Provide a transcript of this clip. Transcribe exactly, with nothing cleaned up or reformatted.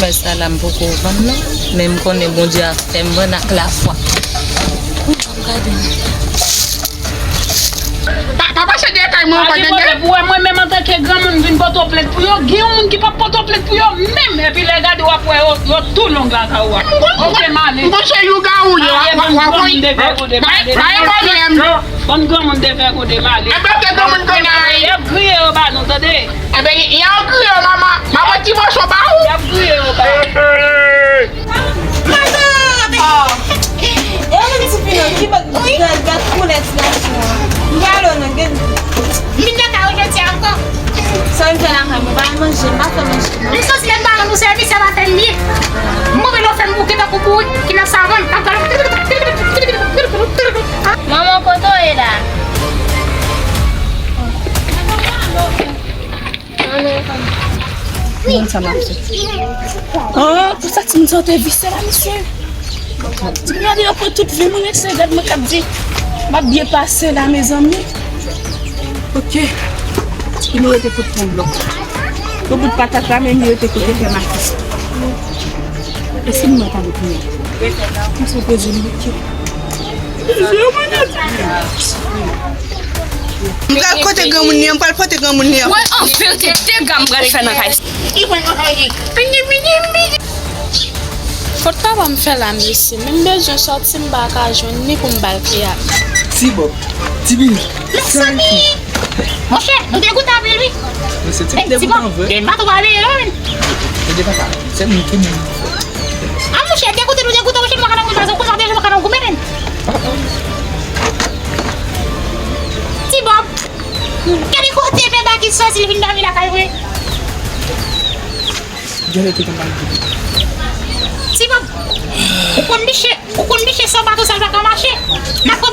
Bagay sa la m poko vann non, men m konnen Bondye ap fè m vann ak lafwa. Wi, m ap gade. Pa, pa pase dèyè kay mwen ankò, tande? Pou wè mwen menm antanke granmoun vin pote w plent pou yo, gen yon moun ki p ap pote w plent pou yo menm, epi lè gade w ap wè yo, yo tou long lakay ou a. Ok, m ale. M panse lougawou ye, w ap, w ap, w ap, w ap, bay, bay pwoblèm. Bann granmoun devègode, m ale. Enben, ke granmoun konnen anyen. Y ap griye yo ba nou, tande? Enben, y ap griye yo, manman. Manman, ti mòso ba ou. Y ap griye yo ba nou. Manman! E yon ti fi nan ki bòt gad, gad koulè ti gason an. M prale non, gen. M vin lakay ou jodi a ankò. Sa w vin fè lakay mwen? M pa manje, m pa fè manje. M santi lè m pa rann ou sèvis, sa va fè m byen. Move lè w fè m bouke tankou bourik ki nan savann k ap gade. Manman, kote w ye la? Konn sa m ap fè. Oh, pou sa timoun sa yo te vise la, mesye. Gade, yo pran tout vi mwen, mesye, gad mwen k ap di m ap byen pase la, mezanmi. Ok. Li merite kout pon blòk. Pou bout patat la, men li merite kout fè maten. E si m mwen tande kounye a? M sou poze m bouke. M pral kote granmoun li an, m pral pote granmoun li an. Mwen, an verite, dega m pral fè nan kay sa. Kot papa m fè la, mesye? Men m bezwen sòti, m pa ka jwenn ni pou m ba l kle a. Ti Bòb, Ti Bini. Mezanmi! Monchè, nou degoute anpil, wi. Mesye, Ti Bini degoute an vre. Gen bato pa veye, non, men. Tande papa, se moun ki moun. A, monchè, degoute nou degoute, monchè, nou pa ka nan goumen, paske ou konn sa deja, nou pa ka nan goumen, men. Ti Bòb, gade kote pè Baki sòti, li vin dòmi lakay mwen. Gade ki konn bay gide. Ti Bòb, ou konn miche, ou konn miche san bato sa l pa ka mache. N ap pran